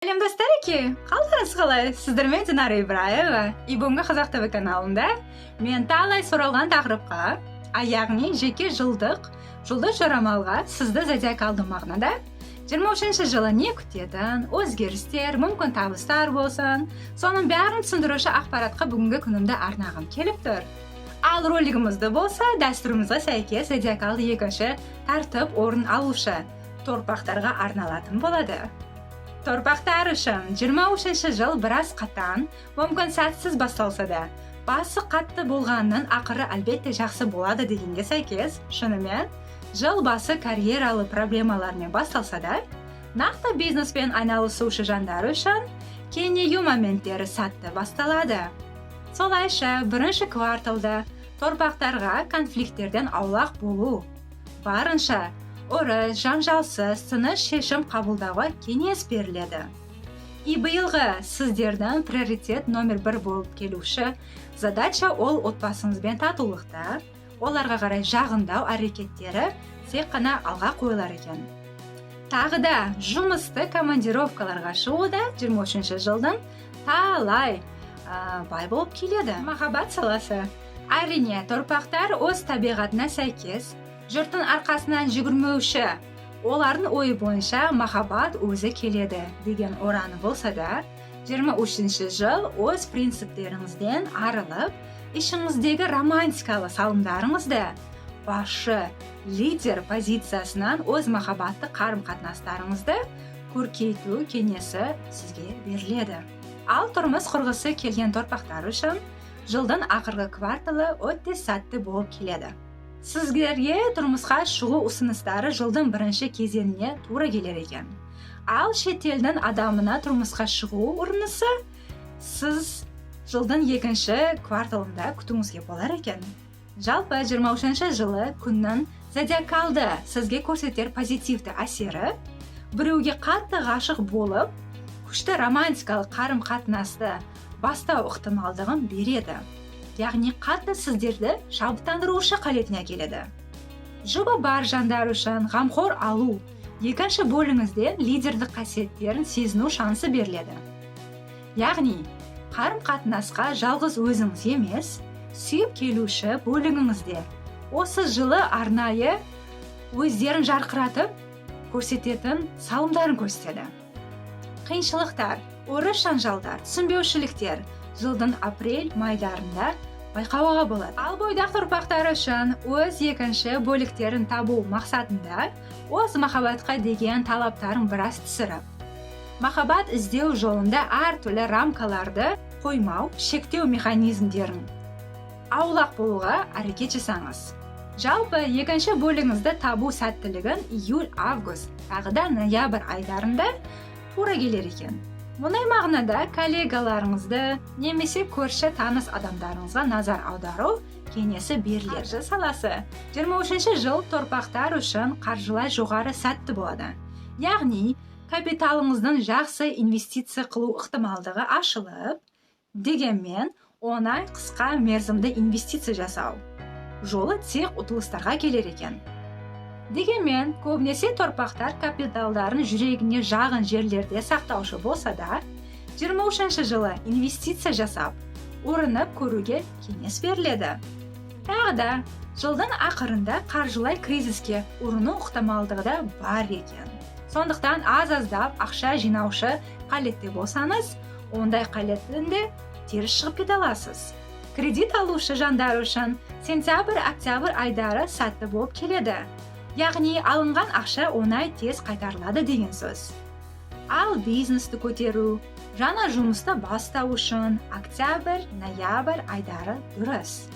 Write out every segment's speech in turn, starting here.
Сәлем, достарики! Қалдарыңыз қалай? Сіздермен Динара Ибраева. И бүгінгі Қазақ ТВ каналында мен талай сұралған тақырыпқа, а яғни жеке жылдық жұлдыз жорамалға, сізді зодиакалды мағынада 23 жылы не күтетін, өзгерістер, мүмкін табыстар болсын, соның бәрін түсіндіруші ақпаратқа бүгінгі күнімді арнағым келіп тұр. Ал ролигімізді болса, дәстүрімізге сәйкес зодиакалды екінші тартып орын алушы торпақтарға арналатын болады. Торпақтар үшін 23 жыл біраз қатаң, мүмкін сәтсіз басталса да, басы қатты болғанның ақыры әлбетте жақсы болады дегенге сәйкес, шынымен жыл басы карьералы проблемалармен басталса да, нақты бизнеспен айналысушы жандар үшін кеңею моменттері сәтті басталады. Солайша, бірінші кварталда торпақтарға конфликттерден аулақ болу, барынша ұрыс жанжалсыз тыныш шешім қабылдауға кеңес беріледі. И биылғы сіздердің приоритет номер бір болып келуші задача ол отбасыңызбен татулықта, оларға қарай жағындау әрекеттері тек қана алға қойылар екен. Тағы да жұмысты командировкаларға шығу да 23 жылдың талай бай болып келеді. Махаббат саласы. Әрине, торпақтар өз табиғатына сәйкес жұрттың арқасынан жүгірмеуші, олардың ойы бойынша махаббат өзі келеді деген ұраны болса да, 23 жыл өз принциптеріңізден арылып, ішіңіздегі романтикалы салымдарыңызды, басшы лидер позициясынан өз махаббатты қарым қатынастарыңызды көркейту кеңесі сізге беріледі. Ал тұрмыс құрғысы келген торпақтар үшін жылдың ақырғы кварталы өте сәтті болып келеді. Сіздерге тұрмысқа шығу ұсыныстары жылдың бірінші кезеңіне тура келер екен. Ал шетелдің адамына тұрмысқа шығу ұрынысы сіз жылдың екінші кварталында күтуіңізге болар екен. Жалпы, 23 жылы күннің зодиакалды сізге көрсетер позитивті әсері біреуге қатты ғашық болып, күшті романтикалық қарым қатынасты бастау ықтималдығын береді, яғни қатты сіздерді шабыттандырушы қалетіне әкеледі. Жұбы бар жандар үшін қамқор алу, екінші бөліңізде лидерлік қасиеттерін сезіну шансы беріледі, яғни қарым қатынасқа жалғыз өзіңіз емес, сүйіп келуші бөлігіңізде осы жылы арнайы өздерін жарқыратып көрсететін салымдарын көрсетеді. Қиыншылықтар, ұрыс жанжалдар, түсінбеушіліктер жылдың апрель майдарында байқауға болады. Ал бойдақ торпақтар үшін өз екінші бөліктерін табу мақсатында өз махаббатқа деген талаптарын біраз түсіріп, махаббат іздеу жолында әртүрлі рамкаларды қоймау, шектеу механизмдерін аулақ болуға әрекет жасаңыз. Жалпы, екінші бөлігіңізді табу сәттілігін июль, август, тағы да ноябрь айдарында тура келер екен. Мұндай мағынада коллегаларыңызды немесе көрші таныс адамдарыңызға назар аудару кеңесі беріледі. Қаржы саласы. 23 жыл торпақтар үшін қаржылай жоғары сәтті болады, яғни капиталыңыздың жақсы инвестиция қылу ықтималдығы ашылып, дегенмен оңай қысқа мерзімді инвестиция жасау жолы тек ұтылыстарға келер екен. Дегенмен көбінесе торпақтар капиталдарын жүрегіне жағын жерлерде сақтаушы болса да, 23 жылы инвестиция жасап ұрынып көруге кеңес беріледі. Тағы да жылдың ақырында қаржылай кризиске ұрыну ықтималдығы да бар екен. Сондықтан аз аздап ақша жинаушы қалетте болсаңыз, ондай қалеттен де теріс шығып кете аласыз. Кредит алушы жандар үшін сентябрь, октябрь айдары сәтті болып келеді, яғни алынған ақша оңай, тез қайтарылады деген сөз. Ал бизнесті көтеру, жаңа жұмысты бастау үшін октябрь, ноябрь айдары дұрыс.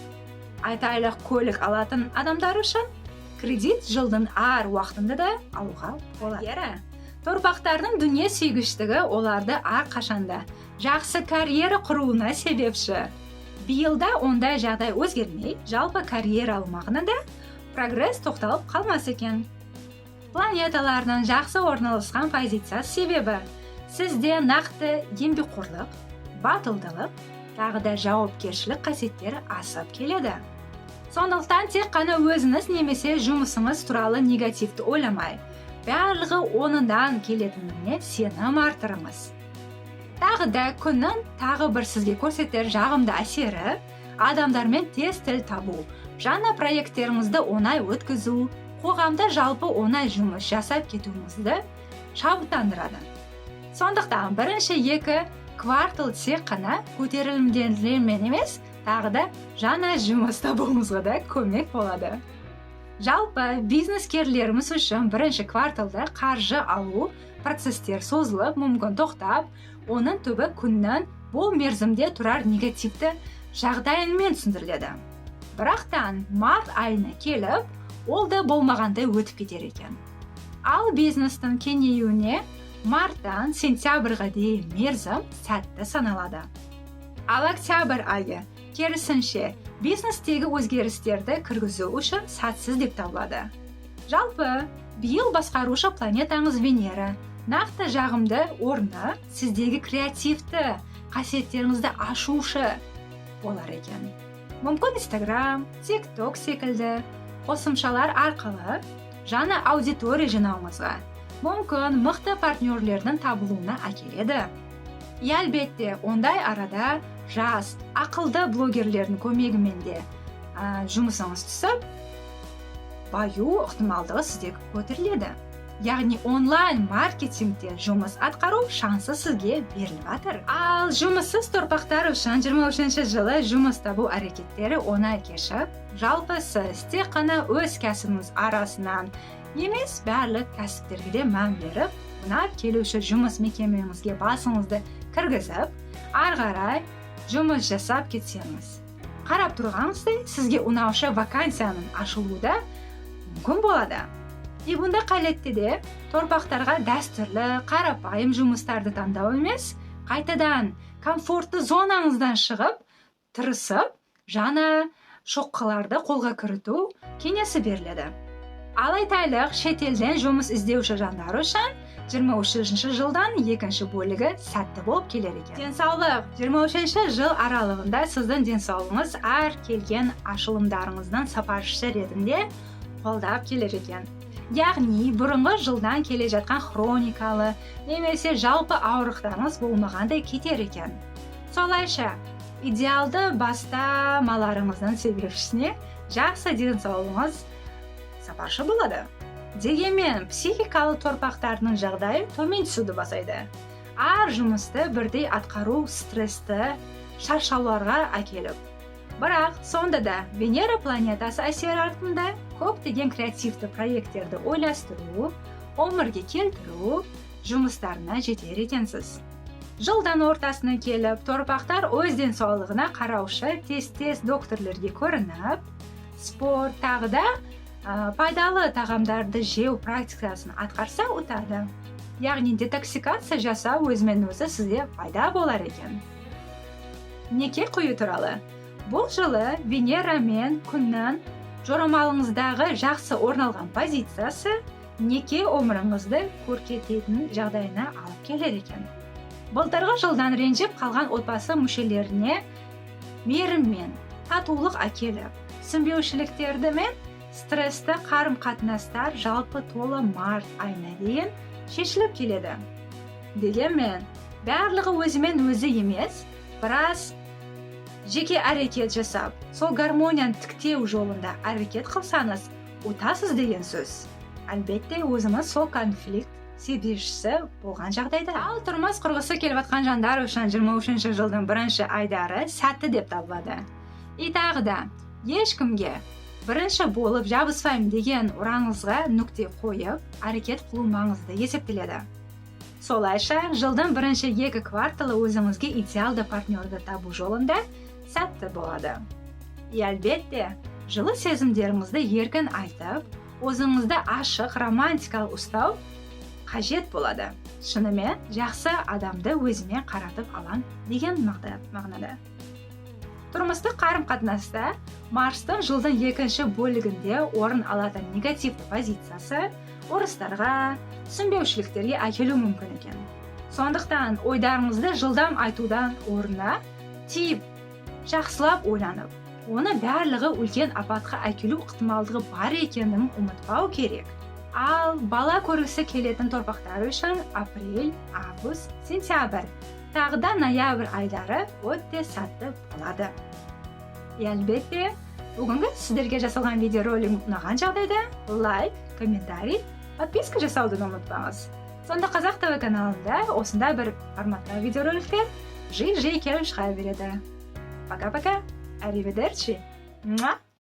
Айтайлық, көлік алатын адамдар үшін кредит жылдың әр уақытында да алуға болады. Торпақтардың дүние сүйгіштігі оларды әрқашанда жақсы карьера құруына себепші. Биылда ондай жағдай өзгермей, жалпы карьералы мағынада прогресс тоқталып қалмас екен. Планеталардың жақсы орналасқан позициясы себебі сізде нақты еңбекқорлық, батылдылық, тағы да жауапкершілік қасиеттері асып келеді. Сондықтан тек қана өзіңіз немесе жұмысыңыз туралы негативті ойламай, Барлығы оңынан келетініне сенім арттырыңыз. Тағы да күннің тағы бір сізге көрсетер жағымды әсері: адамдармен тез тіл табу, жаңа проекттеріңізді оңай өткізу, қоғамда жалпы оңай жұмыс жасап кетуіңізді шабыттандырады. Сондықтан бірінші 2 квартал тек қана көтерілімдермен емес, тағы да жаңа жұмыс табуыңызға да көмек болады. Жалпы бизнескерлеріміз үшін бірінші кварталда қаржы алу процесстер созылып, мүмкін тоқтап, оның түбі күннің бұл мерзімде тұрар негативті жағдайымен түсіндіріледі. Бірақтан март айына келіп, ол да болмағандай өтіп кетер екен. Ал бизнестің кеңеюіне марттан сентябрьға дейін мерзім сәтті саналады. Ал октябрь айы керісінше бизнестегі өзгерістерді кіргізу үшін сәтсіз деп табылады. Жалпы биыл басқарушы планетаңыз Венера нақты жағымды орны сіздегі креативті қасиеттеріңізді ашушы болар екен. Мүмкін, Инстаграм, Тикток секілді қосымшалар арқылы жаңа аудитория жинауыңызға, мүмкін, мықты партнерлердің табылуына әкеледі. И әлбетте, ондай арада жас, ақылды блогерлердің көмегімен де жұмысыңыз түсіп, баю ықтималдығы сізде көтеріледі. Яғни онлайн маркетингте жұмыс атқару шансы сізге беріліп жатыр. Ал жұмыссыз торпақтар үшін 23 жылы жұмыс табу әрекеттері оңай кешіп, жалпы сіз тек қана өз кәсібіңіз арасынан емес, барлық кәсіптерге де мән беріп, ұнап келуші жұмыс мекемеңізге басыңызды кіргізіп, ары қарай жұмыс жасап кетсеңіз, қарап тұрғаныңыздай, сізге ұнаушы вакансияның ашылуы да мүмкін болады. И бұндай қалетте де торпақтарға дәстүрлі, қарапайым жұмыстарды таңдау емес, қайтадан комфортты зонаңыздан шығып, тырысып, жаңа шоққыларды қолға кіріту кеңесі беріледі. Ал айтайлық, шетелден жұмыс іздеуші жандар үшін 23 жылдан екінші бөлігі сәтті болып келер екен. Денсаулық. 23 жыл аралығында сіздің денсаулығыңыз әр келген ашылымдарыңыздың сапаршысы ретінде қолдап келер екен. Яғни бұрынғы жылдан келе жатқан хроникалы немесе жалпы ауырықтарыңыз болмағандай кетер екен. Солайша идеалды бастамаларыңыздың себепшісіне жақсы денсаулығыңыз сапаршы болады. Дегенмен психикалы торпақтардың жағдайы төмен түсуді бастайды. Әр жұмысты бірдей атқару стрессті, шаршауларға әкеліп, бірақ сонда да Венера планетасы әсері артында көптеген креативті проекттерді ойластыру, өмірге келтіру жұмыстарына жетер екенсіз. Жылдан ортасына келіп, торпақтар өз денсаулығына қараушы тез-тез докторлерге көрініп, спорт, тағы да пайдалы тағамдарды жеу практикасын атқарса ұтады. Яғни детоксикация жасау өзімен өзі сізде пайда болар екен. Неке қию туралы. Бұл жылы Венера мен Күннің жорамалыңыздағы жақсы орын алған позициясы неке өміріңізді көркейтетін жағдайына алып келер екен. Былтырғы жылдан ренжіп қалған отбасы мүшелеріне мейіріммен татулық әкеліп, түсінбеушіліктерді мен стрессті қарым қатынастар жалпы толы март айына дейін шешіліп келеді. Дегенмен барлығы өзімен өзі емес, біраз жеке әрекет жасап, сол гармонияны тіктеу жолында әрекет қылсаңыз, ұтасыз деген сөз. Әлбетте, өзіңіз сол конфликт себепшісі болған жағдайда. Ал тұрмыс құрғысы келіп жатқан жандар үшін 23 жылдың бірінші айдары сәтті деп табылады. И тағы да ешкімге бірінші болып жабыспаймын деген ұраңызға нүкте қойып, әрекет қылу маңызды есептеледі. Солайша жылдың бірінші 2 кварталы өзіңізге идеалды партнерді табу жолында сәтті болады. И әлбетте, жылы сезімдеріңізді еркін айтып, өзіңізді ашық, романтикалық ұстау қажет болады. Шынымен жақсы адамды өзіме қаратып алам деген мағынада. Тұрмыстық қарым-қатынаста Марстың жылдың екінші бөлігінде орын алатын негативті позициясы ұрыстарға, түсінбеушіліктерге әкелуі мүмкін екен. Сондықтан ойдарыңызды жылдам айтудан орнына тиіп, жақсылап ойланып, оны барлығы үлкен апатқа әкелу ықтималдығы бар екенін ұмытпау керек. Ал бала көргісі келетін торпақтар үшін апрель, август, сентябрь, тағы да ноябрь айлары өте сәтті болады. И әлбетте, бүгінгі сіздерге жасалған видеоролик ұнаған жағдайда лайк, комментарий, подписка жасауды ұмытпаңыз. Сонда Қазақ ТВ каналында осындай бір форматта видеороликтер жиі жиі келіп шыға береді. Пока пока, ариведерчи. Муа!